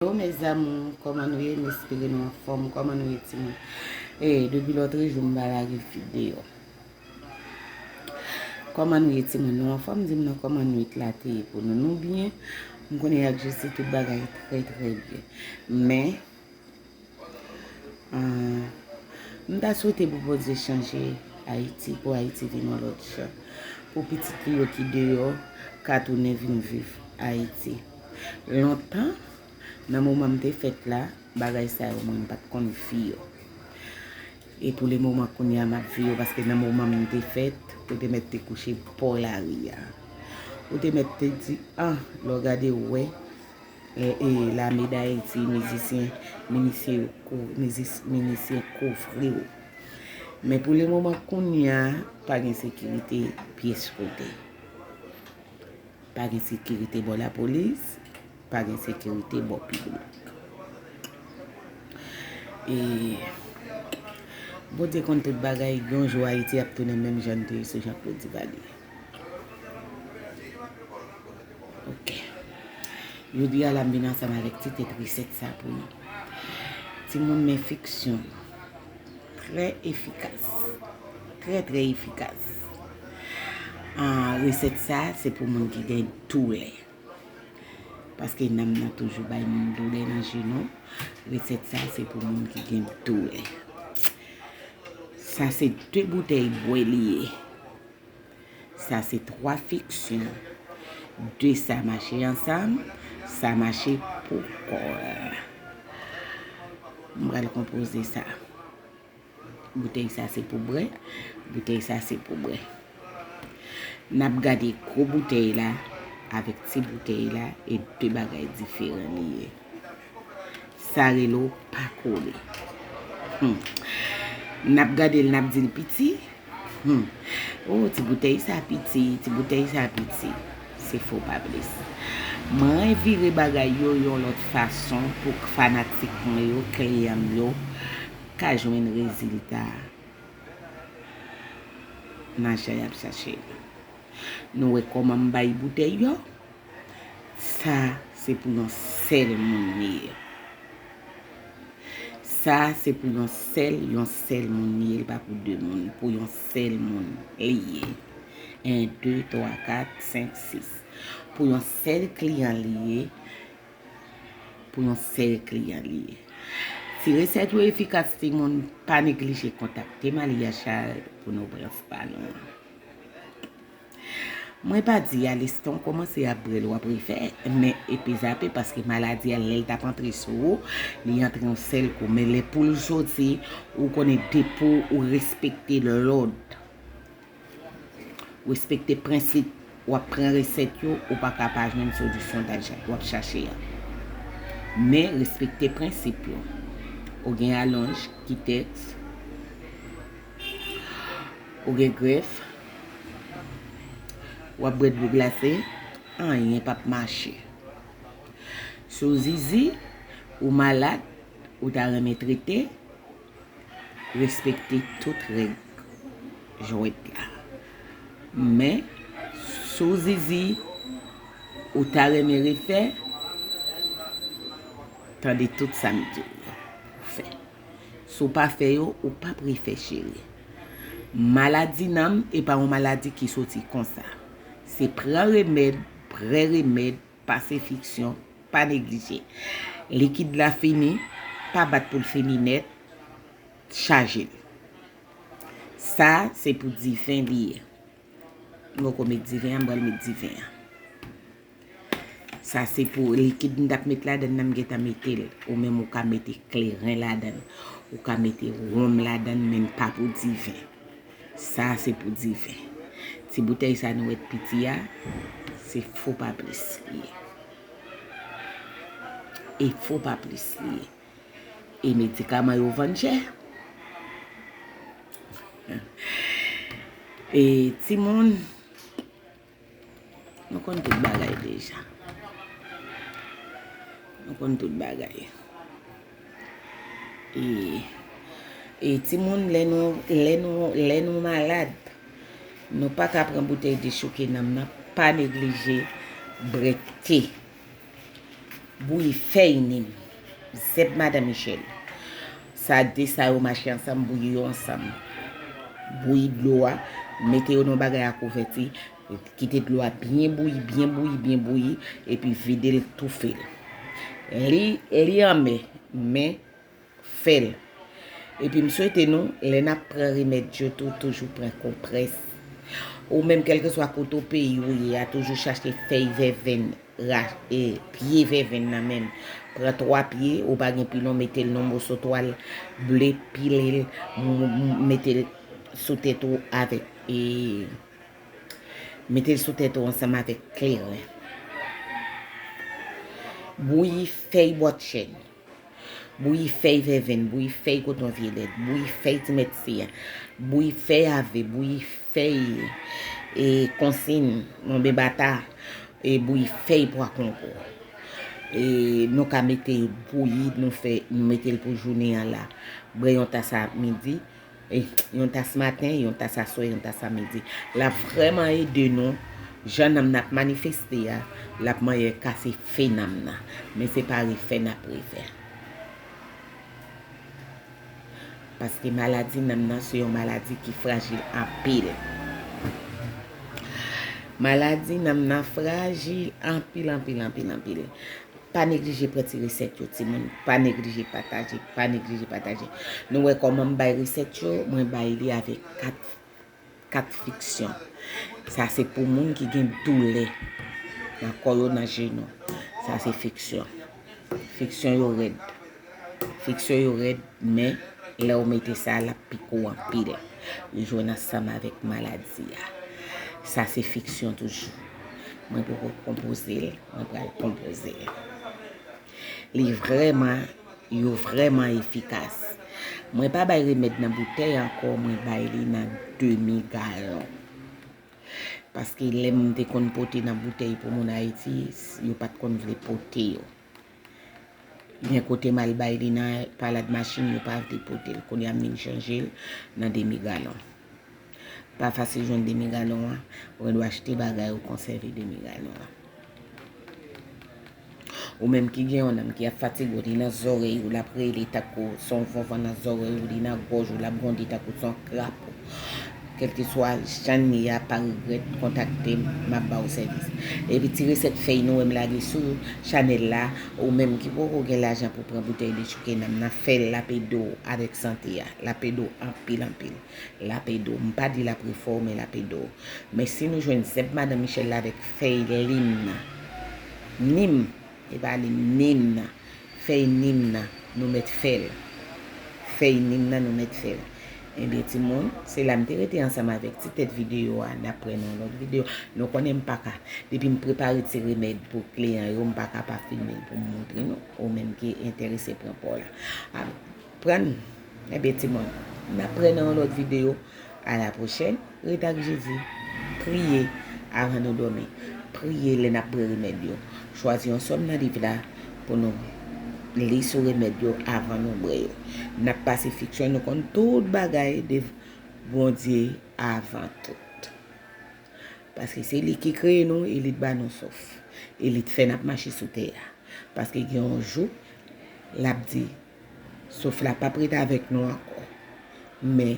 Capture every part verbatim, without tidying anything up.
Yo, mes amours, kòman nou ye? M espere nou anfòm. Kòman nou ye, timoun? E, depi lòtrejou, m pa lage videyo. Kòman nou ye, timoun? Nou anfòm? Di m non, kòman nwit la te ye pou nou? Nou byen? M konnen y ap jis di tout bagay trè, trè byen. Men, ah, m ta swete pou Bondye chanje Ayiti, pou Ayiti vin yon lòt jan. Pou pitit li yo ki deyò, ka tounen vin viv Ayiti. Lontan, nan moman m te fèt la, bagay sa yo, mwen, m pa t konn vi yo. E pou le moman, kounye a, m ap vi yo, paske nan moman m te fèt, ou te mèt te kouche bò lari a. Ou te mèt te di, ah, lè w gade, w wè, e, e, lame d Ayiti, mizisyen, minisyen yo kou-, mizis-, minisyen kouvri w. Men pou le moman, kounye a, pa gen sekirite pyès kote. Pa gen sekirite bò lapolis, pa gen sekirite bò piblik. E Bondye konn tout bagay, yon jou Ayiti ap tounen menm jan l te ye sou Jean Claude Duvalier. Ok. Jodi a la m vin ansanm avèk ti tèt resèt sa pou nou. Timoun, men fiksyon. Trè efikas. Trè, trè efikas. Ah, resèt sa, se pou moun ki gen doulè. Paske nanm nan toujou bay moun doulè nan jenou. Resèt sa, se pou moun ki gen doulè. Sa se de boutèy bwè li ye. Sa se twa fiksyon. De sa mache ansanm, sa mache pou kò. M pral konpoze sa. Boutèy sa se pou bwè, boutèy sa se pou bwè. N ap gade gwo boutèy la avèk ti boutèy la, e de bagay diferan li ye. Sa rele w pa kole. Hmm. N ap gade l, n ap di l piti. Hmm. Oh, ti boutèy sa piti, ti boutèy sa piti. Se fo pa plis. Mwen vire bagay yo yon lòt fason pou fanatik mwen yo, kliyan m yo, ka jwenn rezilta nan jan y ap chache l. Nou wè kòman m bay boutèy yo? Sa se pou yon sèl moun li ye. Sa se pou yon sèl, yon sèl moun li ye, li pa pou de moun, pou yon sèl moun li ye. En, de, twa, kat, senk, sis. Pou yon sèl kliyan li ye, pou yon sèl kliyan li ye. Si resèt yo efikas, timoun, pa neglije kontakte Malia Charles pou nou brans pa nou an. Mwen pa di a, lè w kòmanse ap bwè l w ap refè, men epe zape, paske maladi a, lè l t ap antre sou ou, li antre yon sèl kou, men lè pou l soti, ou konnen depi w respekte lòd, respekte prensip, w ap pran resèt yo, ou pa ka pa jwenn solisyon w ap chache a. Men respekte prensip yo. Ou gen alonj, kitèks, ou gen grèf, w ap bwè dlo glase, anyen p ap mache. Si w zizi, ou malad, ou ta renmen trete, respekte tout règ jwèt la. Men, si w zizi, ou ta renmen refè, tande tout sa m di w yo, fè. Si w pa fè yo, ou p ap refè, cheri. Maladi nanm, e pa yon maladi ki soti konsa. Se pran remèd, prè remèd, pase fiksyon, pa neglije. Likid la fini, pa bat pou l fini nèt, chaje l. Sa, se pou diven li ye. M poko met diven an, m pral met diven an. Sa se pou likid m t ap met ladann nan, m gentan mete l. Ou menm ou ka mete kleren ladann. Ou ka mete wonm ladann, men pa pou diven. Sa se pou diven. Ti boutèy sa nou wè t piti a, se fo pa plis li ye. E fo pa plis li ye. E medikaman yo vann chè. E timoun, nou konn tout bagay deja. Nou konn tout bagay. E, e timoun, lè nou, lè nou, lè nou malad, nou pa ka pran boutèy dechouke nanm nan, pa neglije bwè te. Bouyi fèy nim. Zèb Madan Michèl. Sa de sa yo mache ansanm, bouyi yo ansanm. Bouyi dlo a, mete yo nan bagay a kouvèti, kite dlo a byen bouyi, byen bouyi, byen bouyi, epi vide l, toufe l. Li, li anmè, men fè l. Epi m swete nou, lè n ap pran remèd yo tou, toujou pran konprès. Ou menm, kèlkeswa kote w peyi w ye a, toujou chache fèy vèvenn, ra-, e, pye vèvenn nan menm. Pran twa pye, ou pa gen pilon, mete l nan moso twal ble, pile l, m-, m-, mete l sou tèt ou avèk, e, mete l sou tèt ou ansanm avèk kleren. Bouyi fèy bòtchèn. Bouyi fèy vèvenn, bouyi fèy koton vye lèd, bouyi fèy ti mèt siya, bouyi fèy ave, bouyi fèy, e, konsin, monbe bata, e, bouyi fèy pwa kongo. E, nou ka mete bouyi, nou fè, nou mete l pou jounen an la. Bwè yon tas a midi, e, yon tas maten, yon tas aswè, yon tas a midi. L ap vrèman ede nou, jan nanm nan ap manifeste a, l ap manyè kase fè nanm nan. Men se pa refè n ap refè. Paske maladi nanm nan se yon maladi ki frajil anpil. Maladi nanm nan frajil anpil, anpil, anpil, anpil. Pa neglije pran ti resèt yo, timoun. Pa neglije pataje, pa neglije pataje. Nou wè kòman m bay resèt yo, mwen bay li avèk kat, kat fiksyon. Sa se pou moun ki gen doulè nan kò yo, nan jenou. Sa se fiksyon. Fiksyon yo rèd. Fiksyon yo rèd, men lè w mete sa, l ap pike w anpil. Li jwenn ansanm avèk maladi a. Sa se fiksyon toujou. Mwen poko konpoze l, mwen pral konpoze l. Li vrèman, yo vrèman efikas. Mwen pa bay remèd nan boutèy ankò, mwen bay li nan demi galon. Paske lè m te konn pote nan boutèy pou moun Ayiti, yo pa t konn vle pote yo. Gen kote m al bay li nan palad machin, yo pa vle pote l. Kounye a m vin chanje l nan demi galon. Pa fasil jwenn demi galon an, ou gen dwa achte bagay ou konsève demi galon an. Ou menm ki gen yon nanm ki ap fatige w, li nan zòrèy ou, l ap rele tankou se yon vonvan nan zòrèy ou, li nan gòj ou, l ap gwonde tankou se yon krapo. Kèlkeswa jan l ye a, pa regrèt, kontakte m, m ap ba w sèvis. Epi ti resèt fèy nou wè m lage sou chanèl la, ou menm ki poko gen lajan pou pran boutèy dechouke nanm nan, fè l, l ap ede w avèk sante a, l ap ede w anpil, anpil. L ap ede w. M pa di l ap refè w, men l ap ede w. Men si nou jwenn zèb Madan Michèl la avèk fèy lim nan, nim, e pa lim, nim nan, fèy nim nan, nou mèt fè l. Fèy nim nan, nou mèt fè l. Ebyen, timoun, se la m te rete ansanm avèk ti tèt videyo a. N ap pran nan yon lòt videyo. Nou konnen m pa ka, depi m prepare ti remèd pou kliyan yo, m pa ka pa filme l pou m montre nou. Ou menm ki enterese pran pa w la. A, pran. Ebyen, timoun, n ap pran nan yon lòt videyo. A la pwochèn. Ret ak Jezi. Priye avan nou dòmi. Priye lè n ap bwè remèd yo. Chwazi yon sòm nan liv la pou nou li sou remèd yo avan nou bwè yo. N ap pase fiksyon, nou konn tout bagay de Bondye avan tout. Paske se li ki kreye nou, e li t ba nou souf. E li t fè n ap mache sou tè a. Paske gen yon jou, l ap di, souf la p ap ret avèk nou ankò. Men,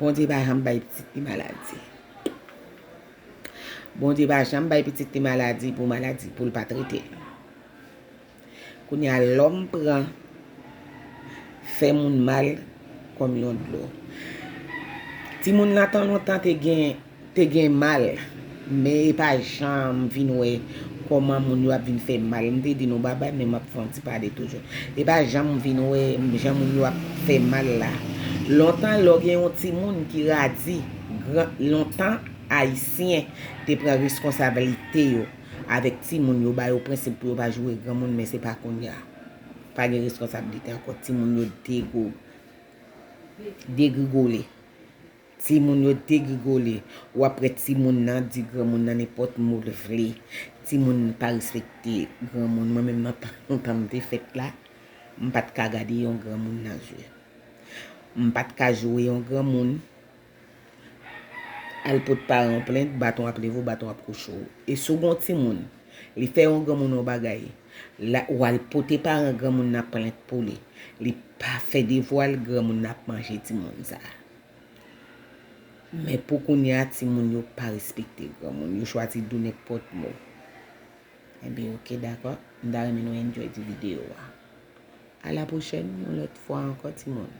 Bondye pa janm bay pitit li maladi. Bondye pa janm bay pitit li maladi pou maladi, pou l pa trete l. Kounye a, lòm pran fè moun mal kòm yon dlo. Timoun nan tan lontan te gen, te gen mal, men e pa jan m vin wè kòman moun yo ap vin fè mal. M te di nou babay, men m ap fè yon ti pale toujou. E pa jan m vin wè, jan moun yo ap fè mal la. Lontan, lè w gen yon timoun ki radi, gran, lontan, Ayisyen te pran reskonsablite yo avèk timoun yo, ba yo prensip pou yo pa joure granmoun, men se pa kounye a. Pa gen reskonsablite ankò. Timoun yo degou-, degrigole. Timoun yo degrigole. W ap wè timoun nan di granmoun nan nenpòt mo l vle. Timoun pa respekte granmoun. Mwen menm nan tan lontan m te fèt la, m pa t ka gade yon granmoun nan je. M pa t ka joure yon granmoun. Al pot paran w plent, baton ap leve w, baton ap kouche w. E si w gen yon timoun, li fè yon granmoun yon bagay, La, w al pote paran granmoun nan plent pou li. Li pa fè devwa l, granmoun nan ap manje timoun sa. Men pou kounye a, timoun yo pa respekte granmoun. Yo chwazi di w nenpòt mo. Enben, oke, dakò. M ta renmen nou enjoy ti videyo a. A la pwochèn, yon lòt fwa ankò, timoun.